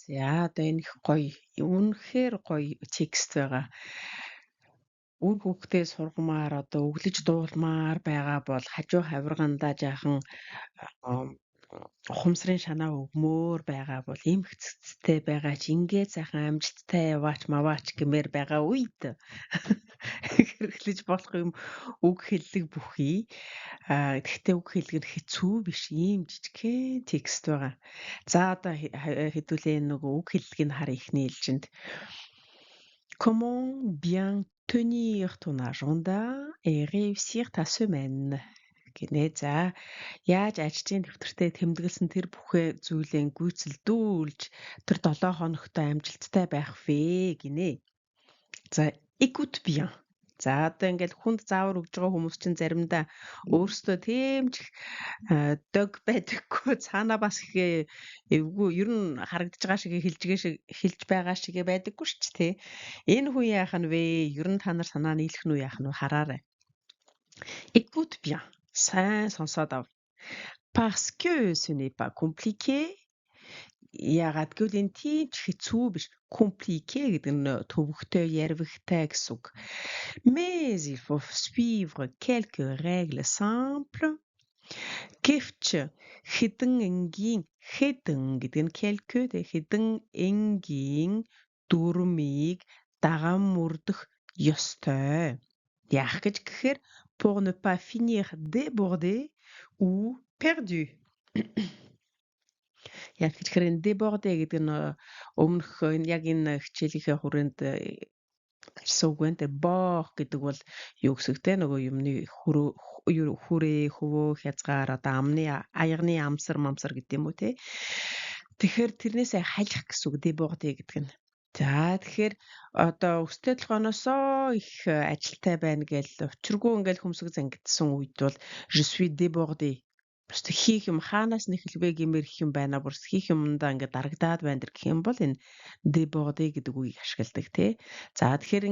За, одоо энэ их гоё, үнэхээр гоё текст байгаа. Үр хүүхдээ сургамаар, одоо өглөж дуулмаар байгаа бол хажуу хавиргандаа жаахан ухамсарын шанаа өгмөөр байгаа бол эмх цэцтэй байгаа ч ингээд сайхан амжилттай яваач маваач гэмээр байгаа үед хэрэглэж болох юм үг хэллэг бүхий. Тэгэхдээ үг хэллэг нь хэцүү биш, ийм жижигхэн текст байгаа. За, одоо хэдүүлээ нөгөө үг хэллэгийг хар ихний ээлжинд. Comment bien tenir ton agenda et réussir ta semaine гинэ. За, яаж ажлын дэвтэртээ тэмдэглэсэн тэр бүхээ зүйлээ гүйцэлдүүлж тэр 7 хоногтой амжилттай байх вэ гинэ. За, écoute bien. За, одоо ингээл хүнд заавар өгж байгаа хүмүүс чинь заримдаа өөрсдөө тийм ч их дог байдаггүй, цаанаа бас их эвгүй, ер нь харагдаж байгаа шиг хэлж шиг хэлж байгаа шигээ байдаггүй шүү дээ. Энэ хүн яах нь вэ? Ер нь та нар санаа нийлэх нь үү, яах нь вэ? Хараарай. Écoute bien. Сайн сонсоод ав. Parce que ce n'est pas compliqué. Яагаад гэвэл энэ тийм ч хэцүү биш. Compliqué гэдэг нь төвөгтэй, ярвигтай гэсэн үг. Mais il faut suivre quelques règles simples. Гэвч хэдэн энгийн, хэдэн гэдэг нь quelque, хэдэн энгийн дүрмийг даган мөрдөх ёстой. Яах гэж гэхээр pour ne pas finir débordé ou perdu. Яг тэгэхээр энэ débordé гэдэг нь өмнөх энэ яг энэ хичээлийнхээ хүрээнд гарсан үг байна. Тэр bord гэдэг бол юу гэсэн үг те, нөгөө юмны хөрөө, хүрээ, хөвөө, хязгаар, одоо амны, аягны амсар мамсар гэдэг юм уу те. Тэгэхээр тэрнээсээ халих гэсэн үг débordé гэдэг нь. За, тэгэхээр одоо өстэй толгооноосоо их ажилтай байна гээл учиргүй ингээл хөмсөг зангидсан үед бол je suis débordé. Просто хийх юм хаанаас нь эхэлвэ гэмээр их юм байна. Бүр хийх юмдаа ингээд дарагдаад байна гэх юм бол энэ débordé гэдэг үгийг ашигладаг тий. За, тэгэхээр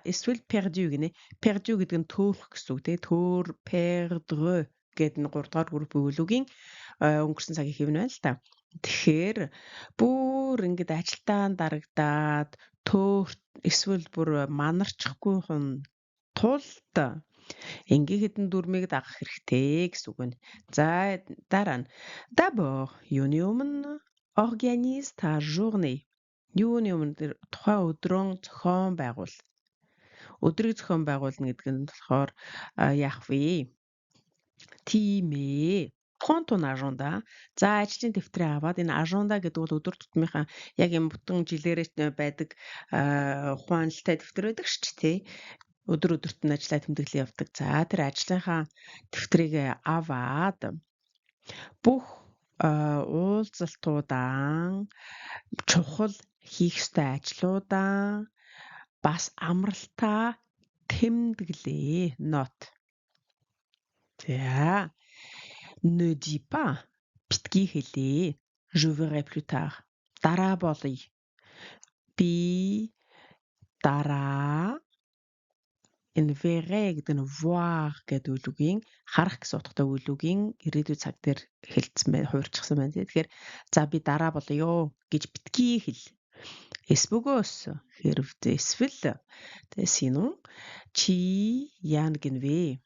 эсвэл perdu гинэ. Perdu гэдэг нь төөрөх гэсэн үг тий. Төөр, perdre гэдэг нь 3 дугаар группийн үйл үгийн өнгөрсөн цагийн хэв нь байна л та. Тэгэхээр бүр ингээд ажилдаа дарагдаад төөр эсвэл бүр манарчихгүй хүн тулд энгийн хэдэн дүрмийг дагах хэрэгтэй гэсэн үг байна. За, дараа нь d'abord, юуны өмнө, organise ta journée. Юуны өмнө тэр тухайн өдрөө зохион байгуул. Өдрийг зохион байгуулна гэдэг нь болохоор яах вэ? Тийм ээ. Prends ton agenda. За, ажлын дэвтрээ аваад, энэ agenda гэдэг бол өдөр тутмынхаа яг юм бүтэн жилээрээ байдаг ухаанлалтай дэвтэр байдаг шүү дээ, тий. Өдөр өдөрт нь ажлаа тэмдэглэн явдаг. За, тэр ажлынхаа дэвтрийг аваад бүх уулзалтуудаа, чухал хийх ёстой ажлуудаа, бас амралтаа тэмдэглээ. Note. За. Ne dis pas, битгий хэлээ. Je verrai plus tard. Дараа болъё. Би дараа. Энэ verrai гэдэг нь voir гэдэг үйл үгийн, харах гэсэн утгатай үйл үгийн ирээдүйн цаг дээр хэлсэн байна, хувирчихсан байна. Тэгэхээр за, би дараа болъё гэж битгий хэл. Эс бөгөөс хэрв эсвэл тэгээ sinon чи яана гинэ вэ?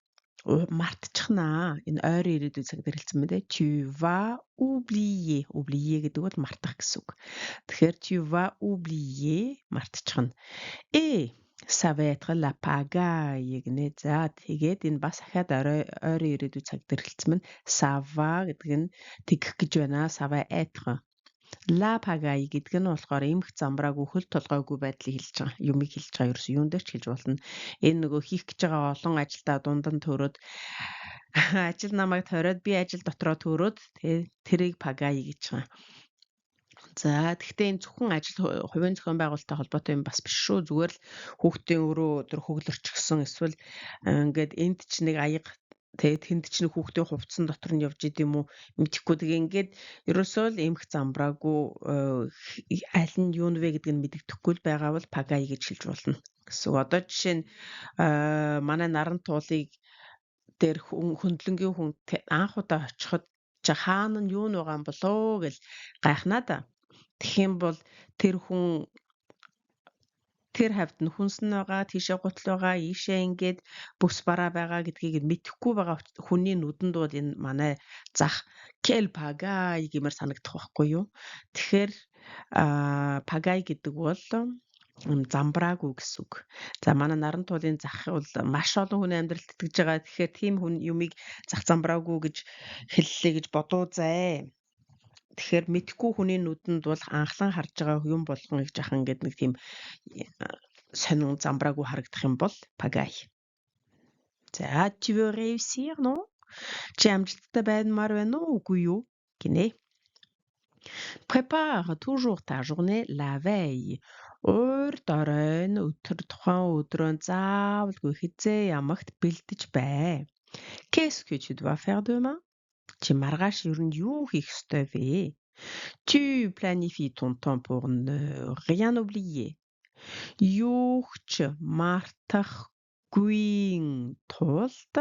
Мартчихнаа. Энэ ойрын ирээдүйн цаг дээр хэлсэн байна те. Tu vas oublier. Oublier гэдэг бол мартах гэсэн үг. Тэгэхээр tu vas oublier, мартчихна. Et ça va être la pagaille гинэ. За, тэгээд энэ бас ахаад ойрын ирээдүйн цаг дээр хэлсэн байна. Ça va гэдэг нь тэгэх гэж байна. Ça va être la pagaille гэдэг нь болохоор эмх замбраагүй, хөл толгойгүй байдлыг хэлж байгаа. Юмыг хэлж байгаа, ерөөсөн юун дээр ч хэлж болно. Энэ нөгөө хийх гэж байгаа олон ажилдаа дунд нь төөрөөд, ажил намайг тойроод, би ажил дотроо төөрөөд тэрийг pagaille гэж байгаа. За, тэгэхдээ энэ зөвхөн ажил хувийн зохион байгуулалттай холбоотой юм бас биш шүү. Зүгээр л хүүхдийн өрөө тэр хөглөрчихсөн эсвэл ингээд энд ч нэг аяга, тэгээд тэнд ч нэг хүүхдийн хувцсан дотор нь явж идэм үү мэдэхгүй. Тэгээ ингээд ерөөсөө л эмх замбраагүй, аль нь юу нь вэ гэдг нь мэдэгдэхгүй л байгаа бол pagaille гэж хэлж болно гэсэн. Одоо жишээ нь манай наран туулыг дээр хөндлөнгийн хүн анх удаа очиход чи хаана нь юу нь байгаа юм болоо гэж гайхнаа да. Тэгэх юм бол тэр хүн тэр хавьд нь хүнс нь байгаа, тийшээ гутал байгаа, ийшээ ингээд бүс бараа байгаа гэдгийг мэдэхгүй байгаа хүний нүдэнд бол энэ манай зах quelle pagaille гэмээр санагдах байхгүй юу? Тэгэхээр pagaille гэдэг бол замбраагүй гэсэн үг. За, манай Наран туулын зах бол маш олон хүний амьдралд итгэж байгаа. Тэгэхээр тийм хүн юмыг зах замбраагүй гэж хэллээ гэж бодуу зай. Тэгэхээр мэдэхгүй хүний нүдэнд бол анхлан харж байгаа юм болгон их жахан ингээд нэг тийм сонин замбраагүй харагдах юм бол pagaille. За, tu veux réussir, non? Чи амжилттай баймаар байна уу, үгүй юу гинэ. Prépare toujours ta journée la veille. Урд оройн өдөр тухайн өдрөө заавалгүй хэзээ ямагт бэлдэж бай. Qu'est-ce que tu dois faire demain? Чи маргааш ер нь юу хийх ёстой вэ? Tu planifies ton temps pour ne rien oublier. Юу ч мартахгүй тулд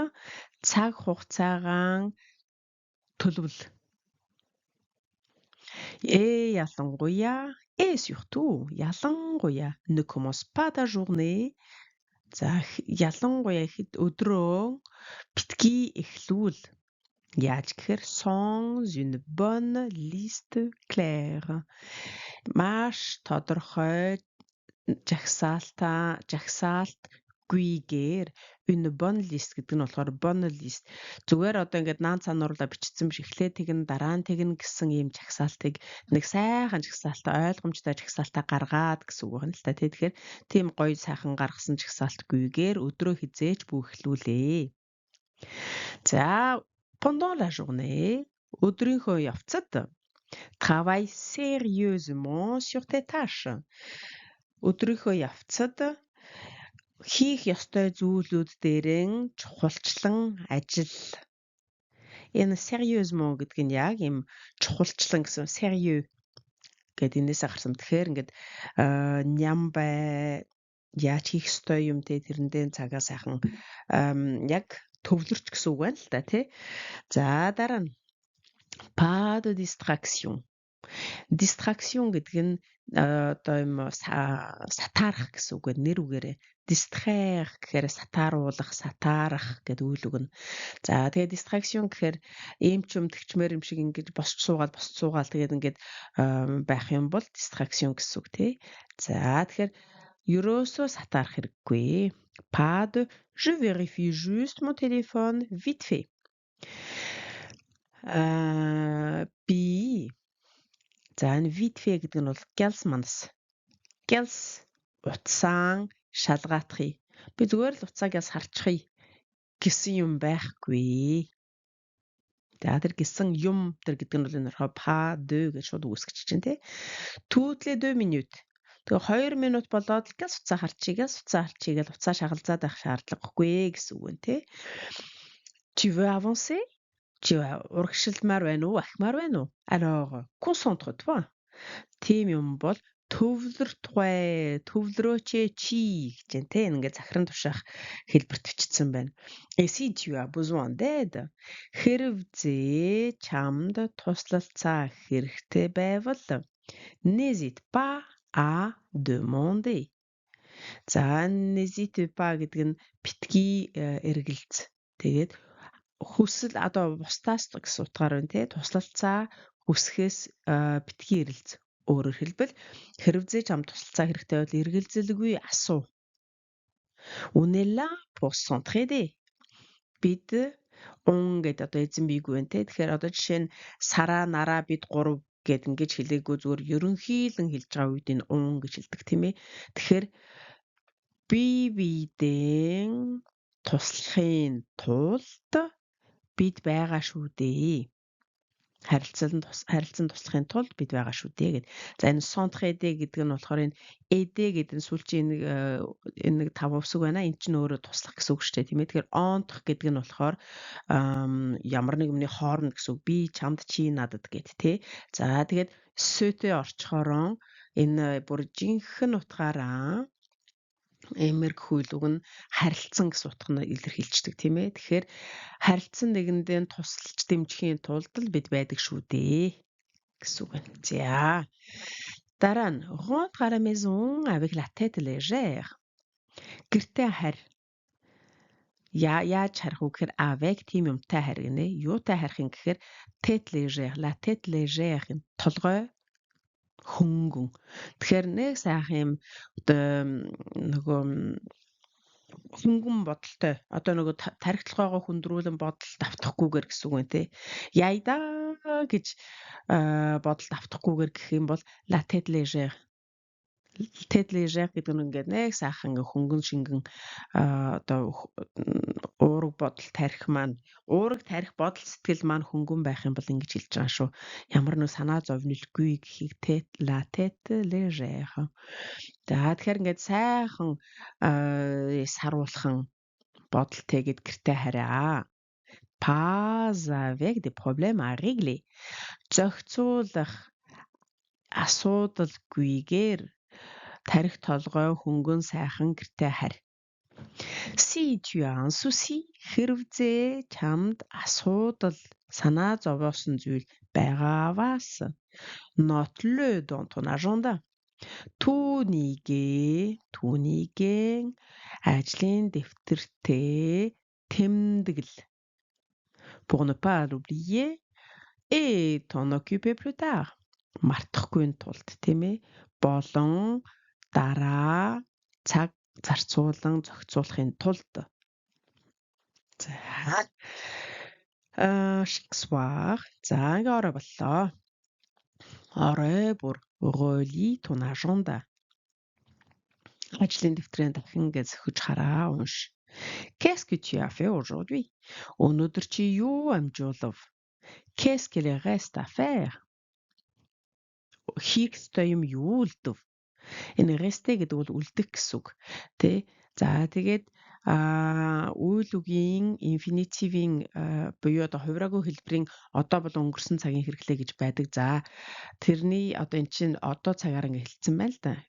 цаг хугацаагаа төлөвл. Et surtout, ялангуяа ne commence pas ta journée. За, ялангуяа хэд өдрөө битгий эхлүүл. Яаж гэхээр sans une bonne liste claire. Маш тодорхой жагсаалтгүйгээр. Une bonne liste гэдэг нь болохоор bonne liste зүгээр одоо ингээд наан цаануурлаа бичсэн биш, эхлээд тэгнэ, дараа нь тэгнэ гэсэн ийм жагсаалтыг, нэг сайхан жагсаалтаа, ойлгомжтой жагсаалтаа гаргаад гэсэн үг байна л та, тий. Тэгэхээр тийм гоё сайхан гаргасан жагсаалтгүйгээр өдрөө хэзээ ч бүү эхлүүлээ. За, pendant la journée, өдрийнхөө явцад, travaille sérieusement sur tes tâches. Өдрийнхөө явцад хийх ёстой зүйлүүд дээрэн чухалчлан ажил. Энэ sérieusement гэдэг нь яг ийм чухалчлан гэсэн, sérieux гэдэг энээсээ гарсан. Тэгэхээр ингээд ням бай, яаж хийх ёстой юм те, тэрэндээ цагаа сайхан яг төвлөрч гэсэн үг байна л да, тий. За, дараа нь pas de distraction. Distraction гэдэг нь одоо юм сатаарах гэсэн үг байна нэр үгээрээ. Distraire гэхээр сатааруулах, сатаарах гэдэг үйл үг нь. За, тэгээд distraction гэхээр ийм ч юм тэгчмээр юм шиг ингэж босч суугаад, босч суугаал, тэгээд ингээд байх юм бол distraction гэсэн үг, тий. За, тэгэхээр ерөөсөө сатаарах хэрэггүй. Pas de je vérifie juste mon téléphone vite fait. Би, за, энэ vite fait гэдэг нь бол гялс манас. Гялс утсаан шалгаатахъя. Би зүгээр л утсаа гялс харчихъя гэсэн юм байхгүй. За, тэр гэсэн юм тэр гэдэг нь бол энэ болохоор pas de гэж шууд үгүйсгэж чинь, тий. Toutes les 2 minutes. Тэгээ 2 минут болоод л гялс утсаа харчихъя, гялс утсаа харчихъя гэж утсаа шагалзаад байх шаардлагагүй гэсэн үг нь, тий. Tu veux avancer? Чи урагшилмаар байна уу, ахимаар байна уу? Alors, concentre-toi. Тийм юм бол төвлөртгүй, төвлөрөөч чи гэж байна те, ингээд захиран тушаах хэлбэрт бичсэн байна. Et si tu as besoin d'aide, хэрвээ чамд туслалцаа хэрэгтэй байвал, n'hésite pas à demander. За, n'hésite pas гэдэг нь битгий эргэлз. Тэгээд хүсэл одоо бусдаас гэсэн утгаар байна те, туслалцаа хүсэхээс битгий эргэлз. Өөрөөр хэлбэл, хэрвээ чамд туслалцаа хэрэгтэй бол эргэлзэлгүй асуу. On est là pour s'entraider. Бид on гэдэг одоо эзэн биегүй байна те. Тэгэхээр одоо жишээ нь Сараа, Нараа, бид гурав гэд ингэж хэлээгүй, зүгээр ерөнхийлөн хэлж байгаа үед энэ on гэж хэлдэг, тийм ээ. Тэгэхээр бие биедээ туслахын тулд бид байгаа шүү дээ, харилцан туслахын тулд бид байгаа шүү дээ гэд. За, энэ s'entraider гэдэг нь болохоор энэ aider гэдэг нь сүүлчийн энэ нэг тав увсаг байна. Энэ чинь өөрөө туслах гэсэн үг шүү дээ, тийм ээ. Тэгэхээр entre гэдэг нь болохоор ямар нэг юмны хооронд гэсэн үг. Би чамд, чи надад гэд, тий. За, тэгээд se-тэй орчхороо энэ бүр жинхэнэ утгаараа эмэрг хууль үг нь харилцан гэсэн утга нь илэрхийлждэг, тийм ээ. Тэгэхээр харилцан нэгэндээ тусалж дэмжихийн тулд л бид байдаг шүү дээ гэсэн үг байна. За. Дараа нь rentre à la maison avec la tête légère. Гэртээ харь. Яаж харих вэ гэхээр avec тийм юмтай харь гинэ. Юутай харих юм гэхээр tête légère, la tête légère гэн толгой хөнгөн. Тэгэхээр нэг сайхан юм одоо нөгөө хөнгөн бодолтой, одоо нөгөө тархи толгойгоо хүндрүүлэн бодол давтахгүйгээр гэсэн үг юм те. Яйдаа гэж бодол давтахгүйгээр гэх юм бол la tête légère. Tête légère гэдэг нь ингээд нэг сайхан ингээ хөнгөн шингэн одоо уураг бодол тархи маань, уураг тархи бодол сэтгэл маань хөнгөн байх юм бол ингэж хэлж байгаа шүү. Ямар нэг санаа зовнилгүй гэхийг tête, la tête légère. За, тэгэхээр ингээд сайхан саруулхан бодол тэгээд гэртээ хараа. Pas avec des problèmes à régler. Зохицуулах асуудалгүйгээр тархи толгой хөнгөн сайхан гэртээ харь. Si tu as un souci, хэрвээ чамд асуудал, санаа зовоосон зүйл байгааваас note-le dans ton agenda. Түүнийгээ ажлын дэвтэртээ тэмдэглэл. Pour ne pas l'oublier et t'en occuper plus tard. Мартахгүй тулд, тийм ээ. Болон дараа цаг зарцуулан зохицуулахын тулд. За. Chaque soir. За, ингээ орой боллоо. Орой бүр relis ton agenda. Ажлын дэвтрээ дахин ингээ зөхөж хараа, унш. Qu'est-ce que tu as fait aujourd'hui? Өнөөдөр чи юу амжуулав? Qu'est-ce qu'il reste à faire? Хийх ёстой юм юу үлдэв? Энэ rester гэдэг бол үлдэх гэсэн үг. Тэ? За, тэгээд үйл үгийн инфинитивийн буюу одоо хувираагүй хэлбэрийн одоо болон өнгөрсөн цагийн хэрэглээ гэж байдаг. За, тэрний одоо эн чинь одоо цагаар ингэ хэлсэн байна л да.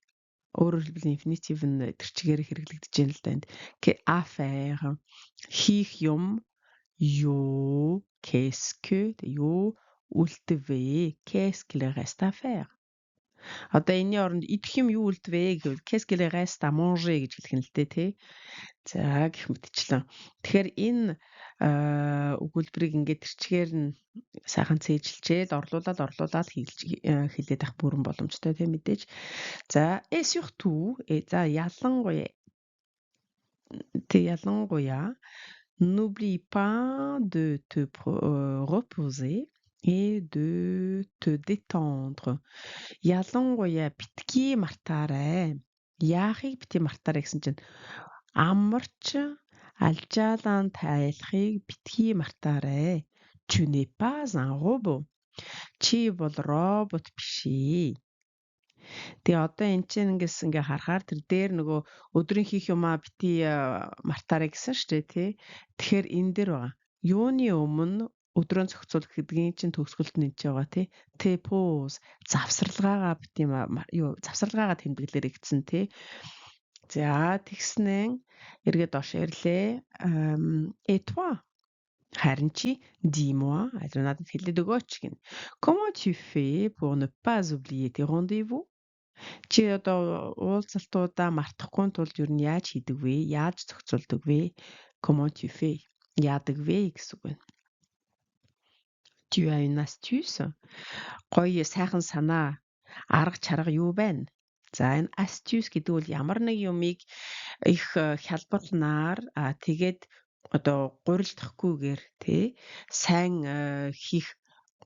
Өөрөөр хэлбэл, инфинитив нь тэр чигээр хэрэглэгдэж байна л да энд. À faire хийх юм юу, qu'est-ce que юу үлдэв вэ? Qu'est-ce qu'il reste à faire? Одоо энэний оронд идэх юм юу үлдэв вэ гэвэл qu'est-ce qu'il reste à manger гэж хэлэх нь л дээ, тий. За, гэх мэтчлэн. Тэгэхээр энэ өгүүлбэрийг ингээд тэр чигээр нь сайхан цээжилчээд орлуулаад орлуулаад хэлж хэлээд авах бүрэн боломжтой, тийм, мэдээж. За, et surtout, за, ялангуяа, тэг, ялангуяа n'oublie pas de te reposer et de te détendre. Ялангуяа битгий мартаарай. Яахыг битгий мартаарай гэсэн чинь амарч алжаалан тайлахыг битгий мартаарай. Tu n'es pas un robot. Чи бол робот биш ээ. Тэгээ одоо эн чинь ингээс ингээ харахаар тэр дээр нөгөө өдрийн хийх юмаа битгий мартаарай гэсэн шүү дээ, тий. Тэгэхээр энэ дээр байгаа. Юуны өмнө өдрөө зохицуулах гэдгийн чинь төгсгөлд нь энэ байгаа, тий. Te pause завсарлагаагаа битгий юу завсарлагаагаа тэмдэглээрэй гэсэн, тий. За, тэгснэн эргээд доош ирлээ. Et toi, харин чи, dis-moi, аль надад хэлээд өгөөч гэнэ. Comment tu fais pour ne pas oublier tes rendez-vous? Чи одоо уулзалтуудаа мартахгүй тулд ер нь яаж хийдэг вэ? Яаж зохицуулдаг вэ? Comment tu fais? Яадаг вэ гэсэн үг байна. Tu as une astuce? Гоё сайхан санаа, арга чарга юу байна? За, энэ astuce гэдэг бол ямар нэг юмыг их хялбарнаар тэгээд одоо гурилдахгүйгээр, тий, сайн хийх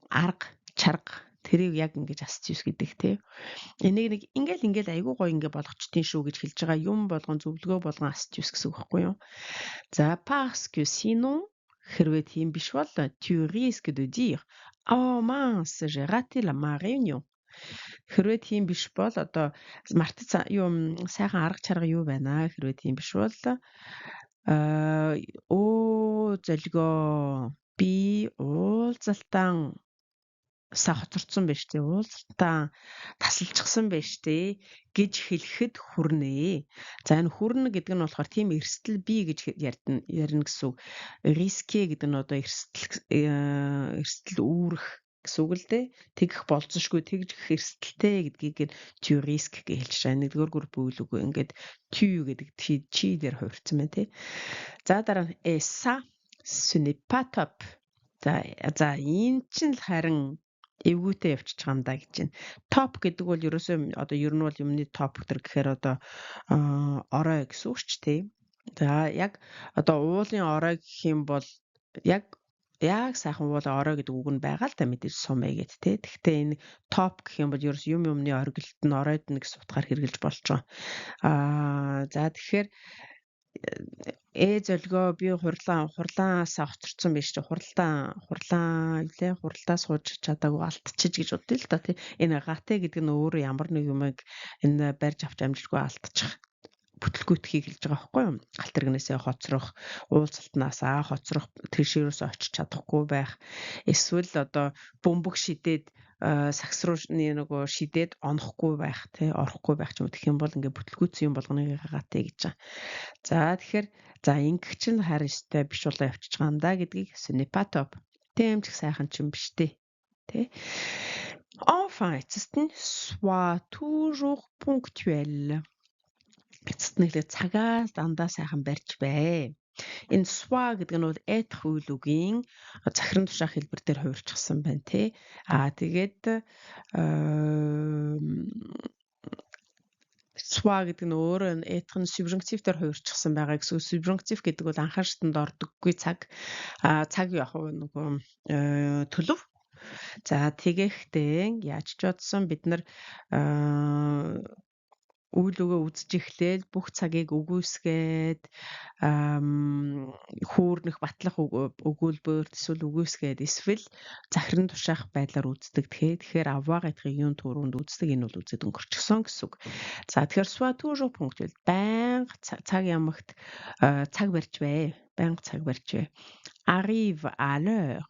арга чарга, тэрийг яг ингэж astuce гэдэг, тий. Энийг нэг ингээл ингээл айгүй гоё ингээ болгочдын шүү гэж хэлж байгаа юм болгон, зөвлөгөө болгон astuce гэсэн үг байхгүй юу? За, parce que sinon, хэрвээ тийм биш бол tu risques de dire: "Oh mince, j'ai raté la ma réunion." Хэрвээ тийм биш бол одоо мартаж юу сайхан арга чарга юу байна? Хэрвээ тийм биш бол өө золгоо, би уулзалтаа хоцорсон байж тээ, уулзалтаа тасалчихсан байж тээ гэж хэлэхэд хүрнэ. За, энэ хүрнэ гэдэг нь болохоор тийм эрсдэл бий гэж ярьна ярина гэсэн үг. Risquer гэдэг нь одоо эрсдэл, эрсдэл үүрэх. гэсэн үг л дээ. Тэгэх болзошгүй, тэгж эрсдэлтэй гэдгийг tu risques гэж хэлж байгаа. Нэгдүгээр групп үйл үг ингээд tu гэдэг чи дээр хувирсан байна тий. За дараа нь et ça ce n'est pas top. За энэ чинь л харин эвгүүтэй явчихж байгаа юм да гэж байна. Top гэдэг бол ерөөсөө одоо ер нь бол юмны топ төр гэхээр одоо орой гэсэн үг ч тий. За яг одоо уулын орой гэх юм бол яг яг сайхан уулын орой гэдэг үг нь байгаа л да мэдээж sommet гэд тий. Тэгэхдээ энэ топ гэх юм бол ерөөс юм юмны оргилд нь оройд нь гэсэн утгаар хэрэглэж болж байгаа. За тэгэхээр зөлгөө би хурлаасаа хоцорсон биш чи хурлаа юлээ хуралдаа сууж чадаагүй алдчихж гэж бодъё л да тий. Энэ rater гэдэг нь өөрөө ямар нэг юмыг энэ барьж авч амжилтгүй алдчих бүтлгүүтэхийг хэлж байгаа байхгүй юу? Галт тэрэгнээсээ хоцрох, уулзалтнаасаа хоцрох, тийш юусоо очиж чадахгүй байх. Эсвэл одоо бөмбөг шидээд сагс руу нөгөө шидээд онохгүй байх тий орохгүй байх ч юм уу. Тэгэх юм бол ингээ бүтлгүүцсэн юм болгоныг raté гэж байгаа. За тэгэхээр за ингэх чинь харин ёстой биш болоо явчихж байгаа юм да гэдгийг ce n'est pas top. Тийм ч их сайхан ч юм биш тий. Тэ. Enfin эцэст нь sois toujours ponctuel. Эцэст нь хэлээ цагаа дандаа сайхан барьж бай. Энэ sois гэдэг нь бол être үйл үгийн захиран тушаах хэлбэр дээр хувирчихсан байна тий. Тэгээд sois гэдэг нь өөрөө être нь subjonctif дээр хувирчихсан байгаа гэсэн. Subjonctif гэдэг бол анхаар шатанд ордоггүй цаг. Цаг яг нөгөө төлөв. За тэгэхдээ яаж ч бодсон бид нар үйл үгээ үзэж эхлээл бүх цагийг үгүйсгээд хүүрнэх батлах өгүүлбэр эсвэл үгүйсгээд эсвэл захиран тушаах байдлаар үздэг. Тэгэхээр avoir être-ийг юун түрүүнд үздэг, энэ бол үзээд өнгөрчихсөн гэсэн үг. За тэгэхээр sois toujours ponctuel байнга цаг ямагт цаг барьж бай. Байнга цаг барьж бай. Arrive à l'heure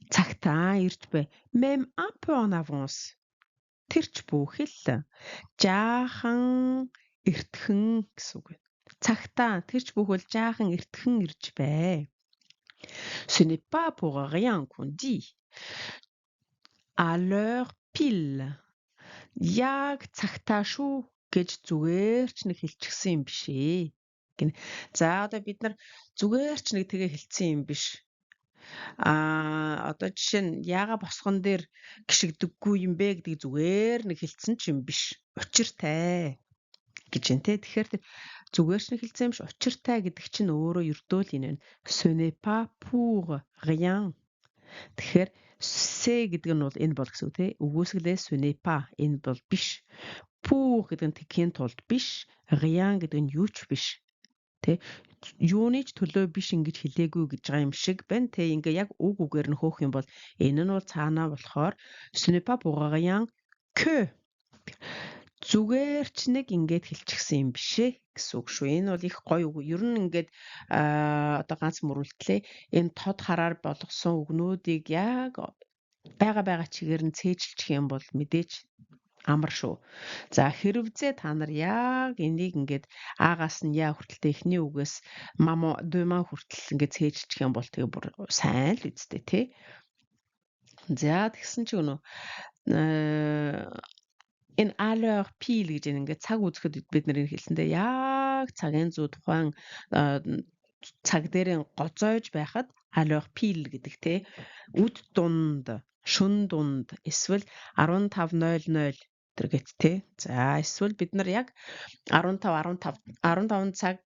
цагтаа ирж бай. Même un peu en avance. Тэр ч бүхэл жаахан эртхэн гэсэн үг байна. Цагтаа тэр ч бүхэл жаахан эртхэн ирж бай. Ce n'est pas pour rien qu'on dit à l'heure pile. Яг цагтаа шүү гэж зүгээр ч нэг хэлчихсэн юм биш ээ. Гинэ. За одоо бид нар зүгээр ч нэг тэгээ хэлсэн юм биш. Одоо жишээ нь яага босгон дээр гიშгдэггүй юм бэ гэдгийг зүгээр нэг хэлсэн ч юм биш. Учиртай гэж юм те. Тэгэхээр зүгээр ч нэг хэлсэн юм биш. Учиртай гэдэг чинь өөрөө ердөө л энэ байна. Ce n'est pas pour rien. Тэгэхээр ce гэдэг нь бол энэ бол гэсэн үг те. Үгүйсгэлээ ce n'est pas энэ бол биш. Pour гэдэг нь тэгэхийн тулд биш. Rien гэдэг нь юу ч биш. Тэ юуны ч төлөө биш ингэж хэлээгүй гэж байгаа юм шиг байна. Тэ ингээ яг үг үгээр нь хөөх юм бол энэ нь бол цаанаа болохоор ce n'est pas pour rien que зүгээр ч нэг ингээд хэлчихсэн юм биш ээ гэсэн үг шүү. Энэ бол их гоё үг. Ер нь ингээд одоо ганц мөрөлтлээ. Энэ тод хараар болгосон үгнүүдийг яг байгаа чигээр нь цээжилчих юм бол мэдээж амар шүү. За хэрвзээ та нар яг энийг ингээд А-гаас нь Я хүртэлтэй эхний үгээс maman demain хүртэл ингээд цээжилчих юм бол тэгээ бүр сайн л үсттэй тий. За тэгсэн чи өнөө энэ à l'heure pile гэж ингээд цаг үзэхэд бид нар энэ хэлсэндээ яг цагийн зүү тухайн цаг дээрээ гоцоож байхад à l'heure pile гэдэг те үд дунд шөн дунд эсвэл 15:00 тэргэт те. За эсвэл бид нар яг 15 15 15 цаг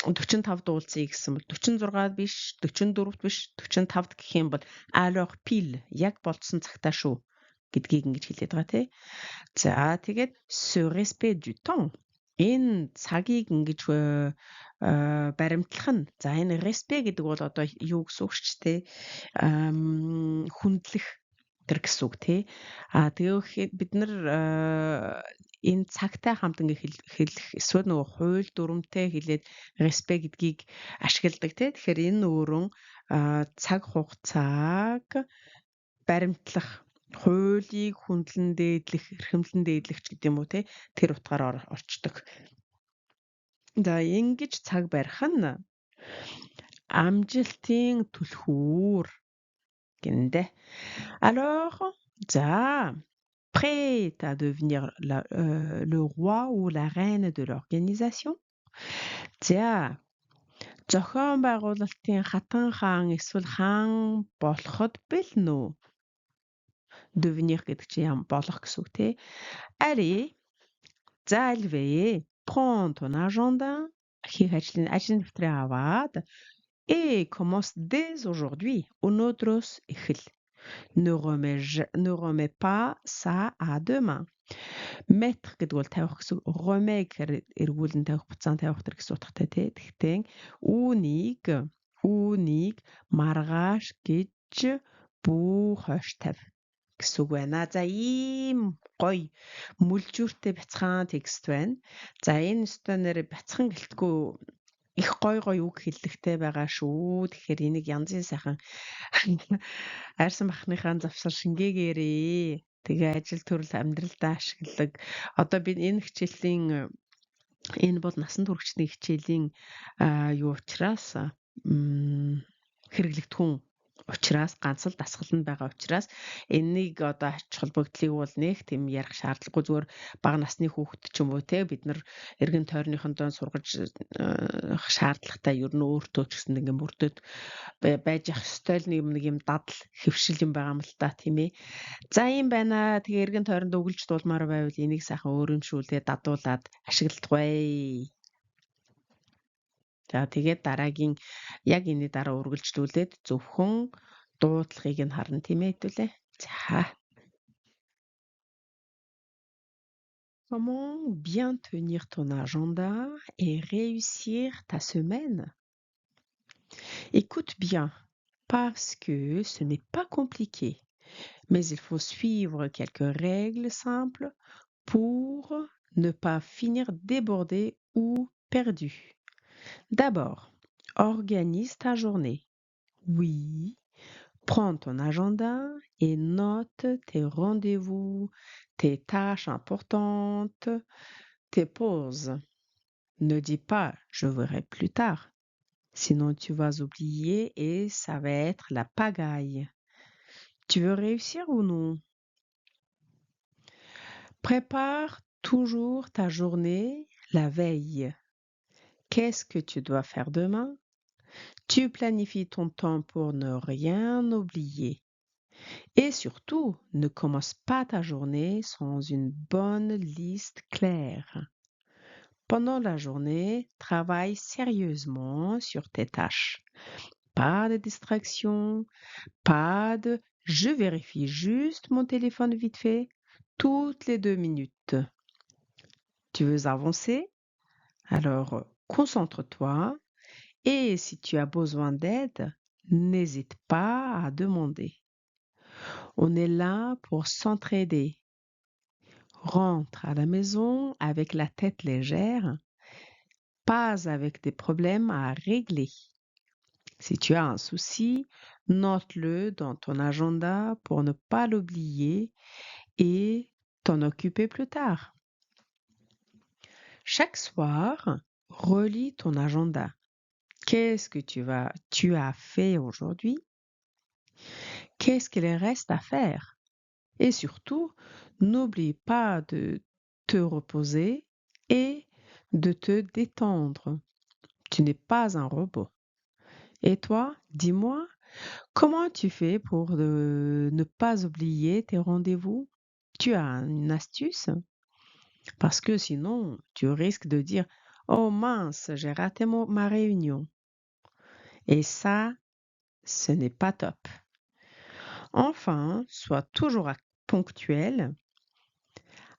45-д уулзъя гэсэн бол 46-д биш, 44-д биш, 45-д гэх юм бол à l'heure pile яг болцсон цагтаа шүү гэдгийг ингэж хэлээд байгаа тий. За тэгээд ce respect du temps энэ цагийг ингэж баримтлах нь за энэ respect гэдэг бол одоо юу гэсэн үг ч тий хүндлэх тэр гэсэн үг тий. Тэгээ бид нар энэ цагтай хамт ингээ хэлэх эсвэл нөгөө хууль дүрмтэй хэлээд respect гэдгийг ашигладаг тий. Тэгэхээр энэ өөрөө цаг хугацааг баримтлах, хуулийг хүндлэн дээдлэх, эрхэмлэн дээдлэх ч гэдэг юм уу тий. Тэр утгаар орчдөг. За ингэж цаг барих нь амжилтын түлхүүр Гиндэ. Alors, за prête à devenir le roi ou la reine de l'organisation? За, зохион байгуулалтын хатан хаан эсвэл хаан болоход бэлэн үү? Devenir гэдэг чинь ям болох гэсэн үг тий. Allez, за аль вэ? Prends ton agenda, хийх ажлын дэвтрээ аваад et commence dès aujourd'hui. Өнөөдрөөс эхэл. Ne remets pas ça à demain. Mettre гэдэг бол тавих гэсэн. Remets гэхээр эргүүлэн тавих, буцаан тавих тэр гэсэн утгатай тий. Тэгтээ үүнийг маргааш гэж бүү хойш тавь гэсэн үг байна. За ийм гоё мүлжүүртэй бяцхан текст байна. За энэ өстой нэр бяцхан гэлтгүй их гоё гоё үг хэллэгтэй байгаа шүү. Тэгэхээр энийг янзын сайхан айрсан бахныхаа завсар шингээгээрээ. Тэгээ ажил төрөл амьдралдаа ашигладаг. Одоо би энэ хичээлийн энэ бол насан туршидны хичээлийн юу учраас хэрэглэгдэхүүн учраас ганц л дасгал нь байгаа учраас энэнийг одоо ач холбогдлыг бол нэг тийм ярих шаардлагагүй, зүгээр бага насны хүүхэд ч юм уу те бид нар эргэн тойрныхондоо сургаж шаардлагатай, ер нь өөртөө ч гэсэн ингээм мөрдөд байж ах ёстой л нэг юм дадал хэвшил юм байгаа юм л та, тийм ээ. За ийм байна. Тэгээ эргэн тойронд өгөлж дуулмаар байвал энийг сайхан өөрөмшүүлээ дадуулаад ашигладаггүй. За тэгээд дараагийн яг энэний дараа үргэлжлүүлээд зөвхөн дуудлагыг нь харна, тийм ээ хэдүүлээ. За. Comment bien tenir ton agenda et réussir ta semaine? Écoute bien, parce que ce n'est pas compliqué, mais il faut suivre quelques règles simples pour ne pas finir débordé ou perdu. D'abord, organise ta journée. Oui, prends ton agenda et note tes rendez-vous, tes tâches importantes, tes pauses. Ne dis pas « je verrai plus tard », sinon tu vas oublier et ça va être la pagaille. Tu veux réussir ou non? Prépare toujours ta journée la veille. Qu'est-ce que tu dois faire demain? Tu planifies ton temps pour ne rien oublier. Et surtout, ne commence pas ta journée sans une bonne liste claire. Pendant la journée, travaille sérieusement sur tes tâches. Pas de distraction, pas de « je vérifie juste mon téléphone vite fait » toutes les 2 minutes. Tu veux avancer? Alors, concentre-toi et si tu as besoin d'aide, n'hésite pas à demander. On est là pour s'entraider. Rentre à la maison avec la tête légère, pas avec des problèmes à régler. Si tu as un souci, note-le dans ton agenda pour ne pas l'oublier et t'en occuper plus tard. Chaque soir, relis ton agenda. Qu'est-ce que tu as fait aujourd'hui? Qu'est-ce qu'il reste à faire? Et surtout, n'oublie pas de te reposer et de te détendre. Tu n'es pas un robot. Et toi, dis-moi, comment tu fais pour ne pas oublier tes rendez-vous? Tu as une astuce? Parce que sinon, tu risques de dire « Oh mince, j'ai raté ma réunion ». Et ça, ce n'est pas top. Enfin, sois toujours ponctuel.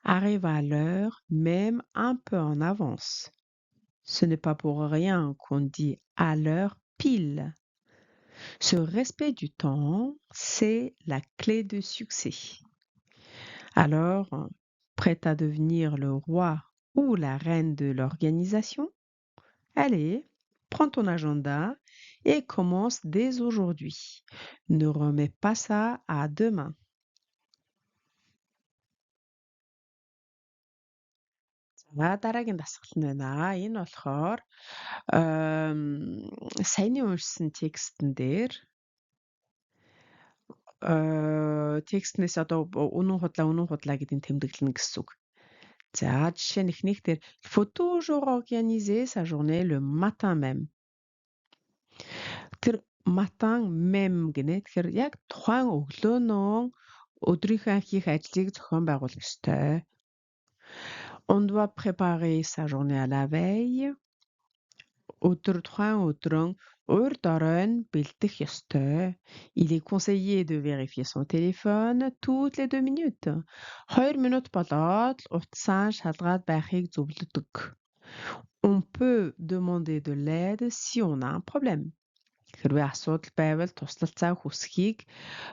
Arrive à l'heure, même un peu en avance. Ce n'est pas pour rien qu'on dit à l'heure pile. Ce respect du temps, c'est la clé de succès. Alors, prête à devenir le roi ou la reine de l'organisation? Allez, prends ton agenda et commence dès aujourd'hui. Ne remets pas ça à demain. За дараагийн дасгал нь байна. Энэ болохоор саяны уншсан текстэн дээр Текстнээс одоо үнэн худлаа, үнэн худлаа гэдгийг тэмдэглэнэ гэсэн үг. За, жишээ нь эхнийх дээр faut toujours organiser sa journée le matin même. Тэр matin même гинэ. Тэгэхээр яг тухайн өглөөнөө өдрийнхөө хийх ажлыг зохион байгуулах ёстой. On doit préparer sa journée à la veille. Өдөр тухайн өдрөн урд оройн бэлдэх ёстой. Il est conseillé de vérifier son téléphone toutes les 2 minutes. 2 минут болоод л утсаа шалгаад байхыг зөвлөдөг. On peut demander de l'aide si on a un problème. Хэрвээ асуудал байвал туслалцаа хүсхийг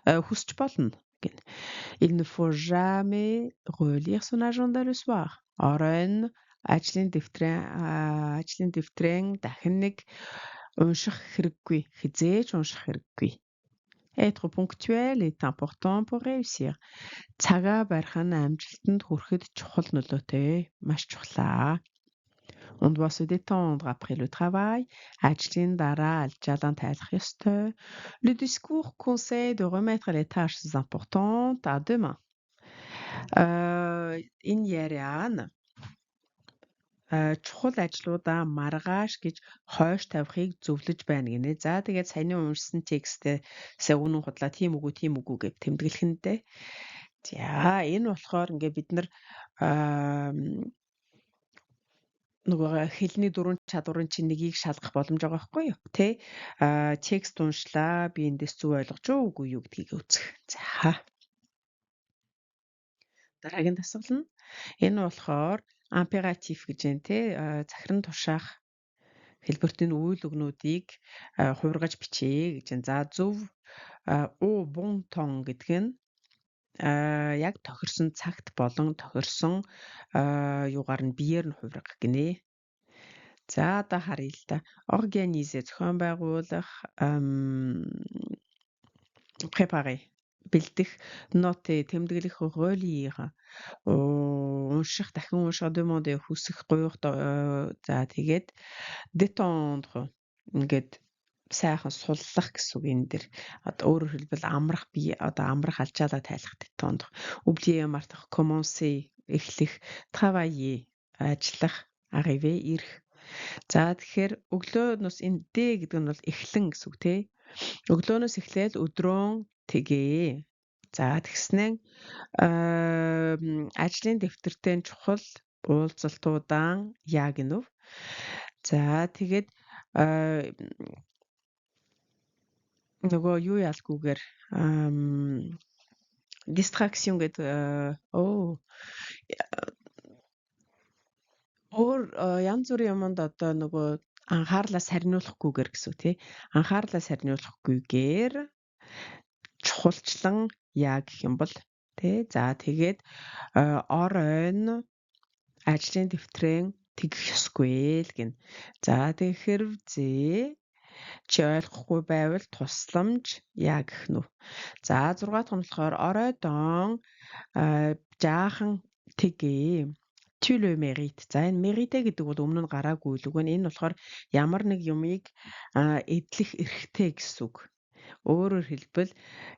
хүсч болно гэнэ. Il ne faut jamais relire son agenda le soir. Оройн ажлын дэвтрийн дахин нэг унших хэрэггүй, хэзээ ч унших хэрэггүй. Être ponctuel est important pour réussir. Цагаа барих нь амжилтанд хүрэхэд чухал нөлөөтэй. Маш чухлаа. On doit se détendre après le travail. Ажлын дараа алжаалан тайлах ёстой. Le discours conseille de remettre les tâches importantes à demain. Энэ яриа нь чухал ажлуудаа маргааш гэж хойш тавихыг зөвлөж байна гинэ. За, тэгээд саяны уншсан текстээсээ үнэн худлаа, тийм үгүй, тийм үгүй гэж тэмдэглэх нь дээ. За, энэ болохоор ингээ бид нар нөгөө хэлний дөрвөн чадварын чинь нэгийг шалгах боломж байгаа байхгүй юу? Тэ? Текст уншлаа, би эндээс зөв ойлгож уу, үгүй юу гэдгийг үзэх. За. Дараагийн дасгал нь энэ болохоор императив гэж байна, тэ? Захиран тушаах хэлбэртийн үйл үгнүүдийг хувиргаж бичээ гэж байна. За, зөв au bon temps гэдэг нь яг тохирсон цагт болон тохирсон юугаар нь биеэр нь хувиргах гинэ. За, одоо харъя л да. Organiser зохион байгуулах, préparer бэлдэх, noter тэмдэглэх, relire унших, дахин унших, demander хүсэх, гуйх, за тэгээд détendre ингээд сайхан суллах гэсэн үг энэ дэр. Одоо өөрөөр хэлбэл амрах, бие одоо амрах, алжаалаа тайлах détendre. Oublier мартах, commencer эхлэх, travailler ажиллах, arriver ирэх. За, тэгэхээр өглөөнөөс энэ D гэдэг нь бол эхлэн гэсэн үг, тий. Өглөөнөөс эхлээл өдрөө тэгээ. За, тэгснээр ажлын дэвтэртэй чухал уулзалтуудаа яа гинв. За, тэгээд нөгөө юу ялгүйгээр distraction гэдэг өөр янз бүрийн юмд одоо нөгөө анхаарлаа сарниулахгүйгээр гэсэн үг, тий. Анхаарлаа сарниулахгүйгээр чухалчлан яа гэх юм бол, тий. За, тэгээд оройн ажлын дэвтрэн тэгэх ёсгүй л гэнэ. За, тэгэхээр зээ чи ойлгохгүй байвал тусламж яа гэх нү. За, 6 дахь нь болохоор оройдон жаахан тэгээ. Tu le mérites. За, энэ mérite гэдэг бол өмнө нь гараагүй л үг байна. Энэ болохоор ямар нэг юмыг эдлэх эрхтэй гэсэн үг. Өөрөөр хэлбэл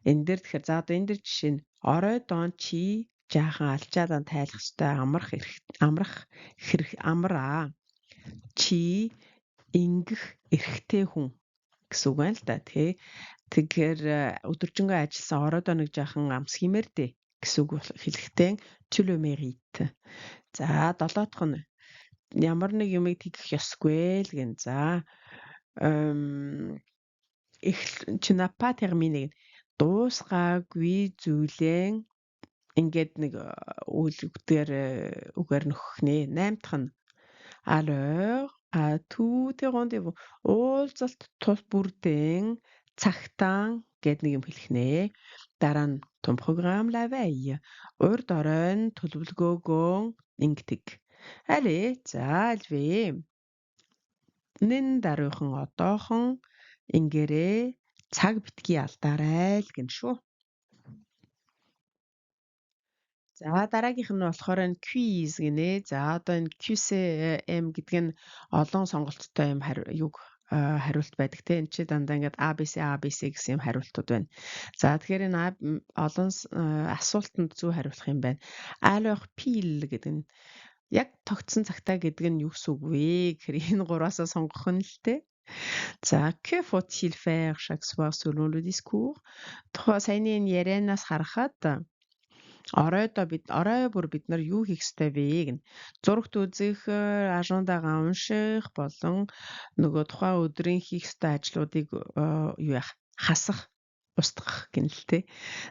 энэ дээр тэгэхээр за одоо энэ дээр жишээ нь оройдон чи жаахан алжаалан тайлах ёстой, амрах амрах хэрэг амраа. Чи ингэх эрхтэй хүн гэсэн үг байна л да, тий. Тэгэхээр өдөржингөө ажилласан оройдоо нэг жаахан амсхимээр дээ гэсэн үг хэлэхдээ tu le mérites. За, долоо дахь нь ямар нэг юмыг тэгэх ёсгүй л гэн. За, tu n'as pas terminé дуусгаагүй зүйлээ ингээд нэг үйл үгээр үгээр нөхөх нэ. 8 дахь нь à l'heure à tous tes rendez-vous уулзалт тус бүрдэн цагтаан гэд нэг юм хэлэх нэ. Дараа нь ton programme la veille урд оройн төлөвлөгөөгөө ингэдэг. Allez, за альвэ. Нэн даруйхан одоохон ингээрээ цаг битгий алдаарай л гэн шүү. За, дараагийнх нь болохоор энэ quiz гинэ. За, одоо энэ QCM гэдэг нь олон сонголттой юм юг хариулт байдаг те. Энд чи дандаа ингээд A B C A B C гэсэн юм хариултууд байна. За тэгэхээр энэ олон асуултанд зөв хариулах юм байна. À l'heure pile гэдэг нь яг тогтсон цагтаа гэдэг нь юу гэсэн үг вэ гэхээр энэ гураасаа сонгох нь л те. За que faut-il faire chaque soir selon le discours? Тухайн саяны энэ ярианаас харахад оройдоо бид орой бүр бид нар юу хийх ёстой вэ гэнэ. Зурагт үзэх, agenda гаа унших болон нөгөө тухайн өдрийн хийх ёстой ажлуудыг юу яах хасах, устгах гэнэ л те.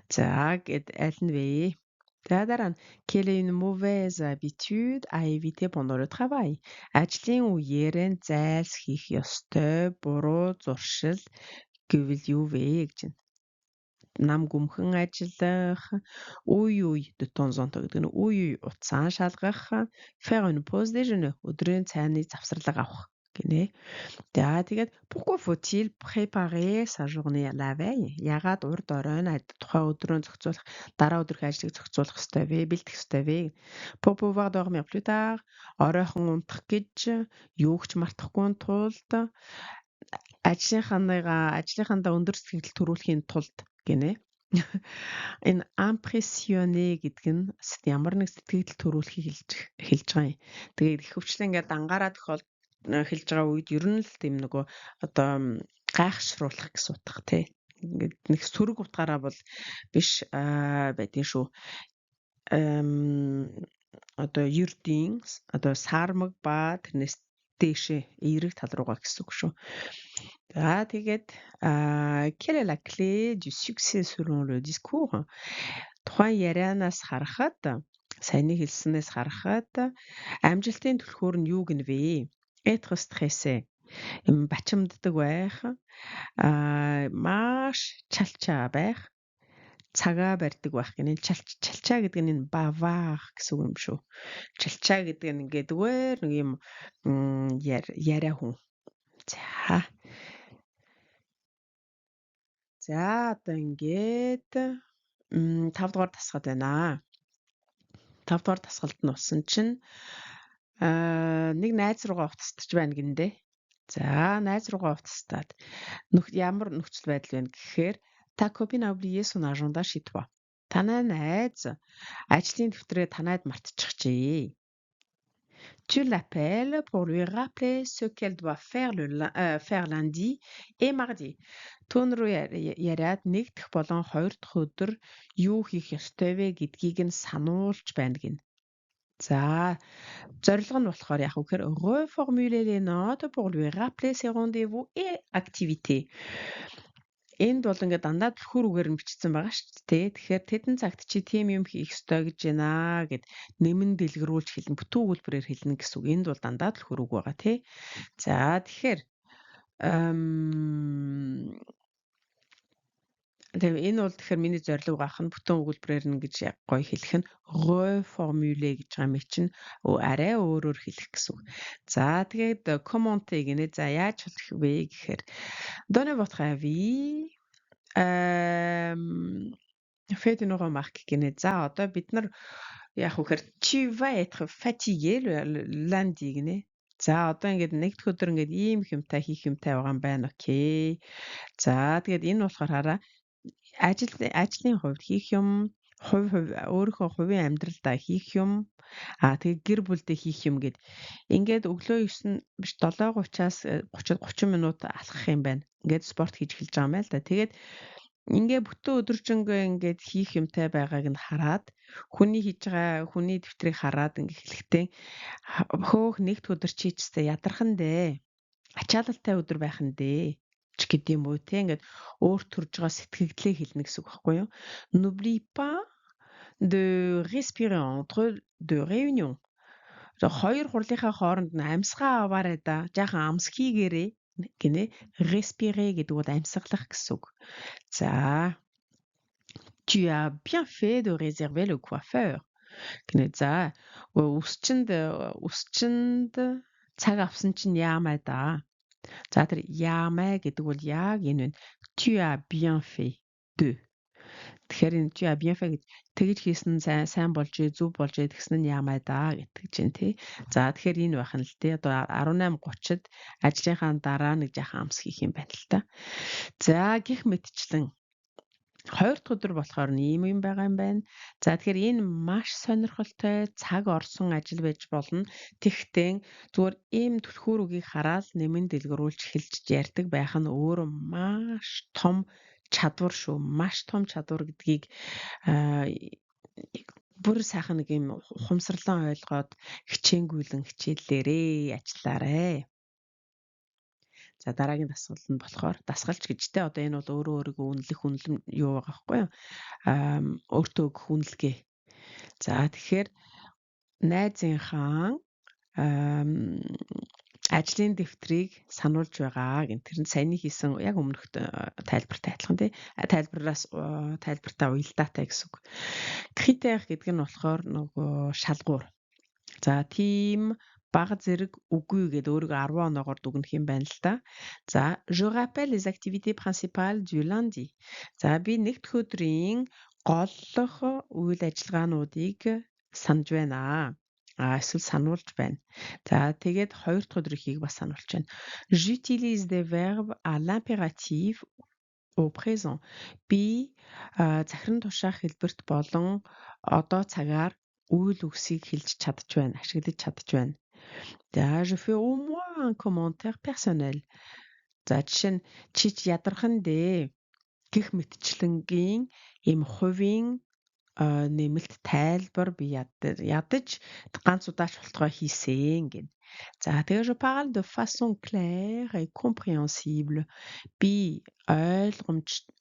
За гэд аль нь вэ? За дараа нь quelle est une mauvaise habitude à éviter pendant le travail? Ажлын үеэр нь зайлсхийх ёстой буруу зуршил гэвэл юу вэ гэж байна. Нам гүмхэн ажиллах, үе үе de temps en temps гэдэг нь үе үе утсаа шалгах, faire une pause déjeuner өдрийн цайны завсарлага авах гинэ. За тэгээд pourquoi faut-il préparer sa journée la veille? Яагаад урд оройн тухайн өдрөө зохицуулах, дараа өдрөх ажлыг зохицуулах ёстой вэ? Бэлдэх ёстой вэ? Pour pouvoir dormir plus tard, оройхон унтах гэж юу ч мартахгүй тулд ажлынхандаа өндөр сэтгэл төрүүлэхийн тулд гинэ. Энэ impressionner гэдэг нь ямар нэг сэтгэл төрүүлэхийг хэлж байгаа юм. Тэгээд ихэвчлэн ингээд дангаараа тохиол хэлж байгаа үед ер нь л тийм нөгөө одоо гайхшруулах гэсэн утга тий. Ингээд нэг сөрөг утгаараа бол биш байдгийн шүү. Одоо ердийн одоо саармаг ба тэрнээс дээшээ эерэг тал руугаа гэсэн үг шүү. За тэгээд quelle est la clé du succès selon le discours? Тухайн ярианаас харахад, саяны хэлснээс харахад амжилтын түлхүүр нь юу гэнэ вэ? Être stressé. Юм бачимддаг байх, маш чалчаа байх, цагаа барьдаг байх гэнэ. Чалчаа гэдэг нь энэ bavard гэсэн үг юм шүү. Чалчаа гэдэг нь ингээд зүгээр нэг юм яриа хүн. За. За одоо ингээд 5 дугаар дасгал байна. 5 дугаар дасгалд нь болсон чинь нэг найз руугаа утасдаж байна гиндэ. За найз руугаа утастаад ямар нөхцөл байдал байна гэхээр та copine a oublié son agenda chez toi. Танай найз ажлын дэвтрээ танайд мартчихжээ. Tu l'appelles pour lui rappeler ce qu'elle doit faire lundi et mardi. Түүн рүү яриад нэг дэх болон хоёр дахь өдөр юу хийх ёстой вэ гэдгийг нь сануулж байна гэнэ. За зорилго нь болохоор яг үхээр reformuler les notes pour lui rappeler ses rendez-vous et activités. Энд бол ингээд дандаа түлхүүр үгээр нь бичсэн байгаа шүү дээ. Тэгэхээр тэдэн цагт чи тийм юм хийх ёстой гэж байна гэд нэмэн дэлгэрүүлж хэлнэ. Бүтэн өгүүлбэрээр хэлнэ гэсэн үг. Энд бол дандаа түлхүүр үг байгаа тий. За тэгэхээр тэгээ энэ бол тэгэхээр миний зорилго байх нь бүтэн өгүүлбэрээр нь гэж яг гоё хэлэх нь reformuler гэж байгаа юм чинь арай өөрөөр хэлэх гэсэн үг. За тэгээд commenter гинэ. За яаж хэлэх вэ гэхээр donnez votre avis, faites une remarque гинэ. За одоо бид нар яг үхээр tu vas être fatigué le lundi гинэ. За одоо ингээд нэг дэх өдөр ингээд ийм их юмтай хийх юмтай байгаа юм байна. Okay. За тэгээд энэ болохоор хараа ажлын хувьд хийх юм, хувь хувь өөрийнхөө хувийн амьдралдаа хийх юм, тэгээ гэр бүлдээ хийх юм гэд. Ингээд өглөө 9 биш 7:30-аас 30 30 минут алхах юм байна. Ингээд спорт хийж эхэлж байгаа юм байна л да. Тэгээд ингээ бүтэн өдөржингөө ингээд хийх юмтай байгааг нь хараад хүний хийж байгаа хүний дэвтрийг хараад ингээ хэлэхдээ хөөх нэгд өдөр чи ч гэсэн ядархан дээ. Ачаалалтай өдөр байх нь дээ ч гэдэг юм уу те ингээд өөр төрж байгаа сэтгэгдлээ хэлнэ гэсэн үг байхгүй юу? N'oublie pas de respirer entre deux réunions. Хоёр хурлынхаа хооронд нь амьсгаа аваарай да. Жаахан амс хийгээрэй гинэ. Respirer гэдэг бол амьсгалах гэсэн үг. За tu as bien fait de réserver le coiffeur. Гинэ. За үсчинд цаг авсан чинь яамай да. За тэр яамай гэдэг бол яг энэ байна. Tu as bien fait de. Тэгэхээр энэ "Tu as bien fait" гэж тэгж хийсэн нь сайн сайн болж, зөв болж тэгсэн нь яамай да гэдэг чинь, тий. За, тэгэхээр энэ байх нь л, тий. Одоо 18:30-д ажлынхаа дараа нэг жаахан амс хийх юм байна л та. За, гэх мэтчлэн хоёр дахь өдөр болохоор ийм юм байгаа юм байна. За, тэгэхээр энэ маш сонирхолтой цаг орсон ажил байж болно. Тэгэхдээ зүгээр ийм түлхүүр үгийг хараад нэмэн дэлгэрүүлж хэлж ярьдаг байх нь өөрөө маш том чадвар шүү. Маш том чадвар гэдгийг бүр сайхан нэг юм ухамсарлан ойлгоод хичээнгүйлэн хичээллээрээ, ажиллаарэ. За, дараагийн дасгал нь болохоор дасгалч гэжтэй, одоо энэ бол өөрөө өөрийгөө үнэлэх үнэлэм юу байгаа байхгүй юу? Аа, өөртөө өгөх үнэлгээ. За, тэгэхээр найзынхаа ажлын дэвтрийг сануулж байгаа гэн. Тэр нь саяны хийсэн яг өмнөх тайлбартай адилхан, тий. Тайлбараас тайлбартай уялдаатай гэсэн үг. Critère гэдэг нь болохоор нөгөө шалгуур. За, тийм бага зэрэг үгүй гэдээ өөрийгөө 10 оноогоор дүгнэх юм байна л да. За, je rappelle les activités principales du lundi. За, би нэгдэх өдрийн голлох үйл ажиллагаануудыг санаж байна. А эсвэл сануулж байна. За, тэгээд хоёр дахь өдрийнхийг бас сануулж байна. J'utilise des verbes à l'impératif au présent. Би захиран тушаах хэлбэрт болон одоо цагаар үйл үгсийг хэлж чадж байна, ашиглаж чадж байна. За, je fais au moins un commentaire personnel. За, жишээ нь чи ч ядархан дээ гэх мэтчлэнгийн ийм хувийн нэмэлт тайлбар би ядаж ганц удаач болтугай хийсэн гэнэ. За, тэгээ je parle de façon claire et compréhensible. Би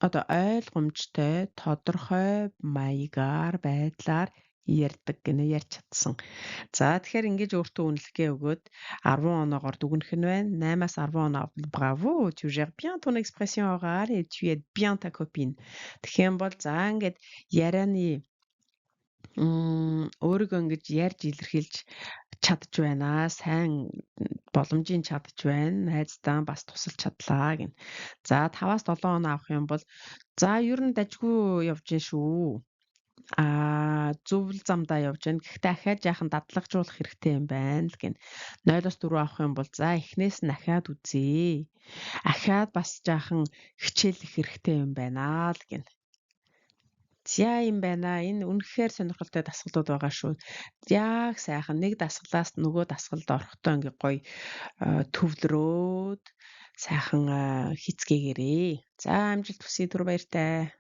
одоо ойлгомжтой, тодорхой маягаар, байдлаар ярьдаг гэнэ, ярьж чадсан. За, тэгэхээр ингэж өөртөө үнэлгээ өгөөд 10 оноогоор дүгнэх нь байна. 8-аас 10 оноо, bravo, tu gères bien ton expression orale et tu aides bien ta copine. Тэгэх юм бол за ингээд ярианы өөрийгөө ингэж ярьж илэрхийлж чадж байна. Сайн боломжийн чадж байна. Найздаа бас тусалж чадлаа гэнэ. За, 5-аас 7 оноо авах юм бол за ер нь дажгүй явж гин шүү. А зөв л замдаа явж байна. Гэхдээ ахиад жаахан дадлагжуулах хэрэгтэй юм байна л гэнэ. 0-оос 4 авах юм бол за эхнээс нь ахиад үзье. Ахиад бас жаахан хичээллэх хэрэгтэй юм байна л гэнэ. За, юм байна. Энэ үнэхээр сонирхолтой дасгалууд байгаа шүү. Яг сайхан нэг дасгалаас нөгөө дасгалд орохдоо ингээ гоё төвлөрөөд сайхан хийцгээгээрээ. За, амжилт хүсье, түр баяртай.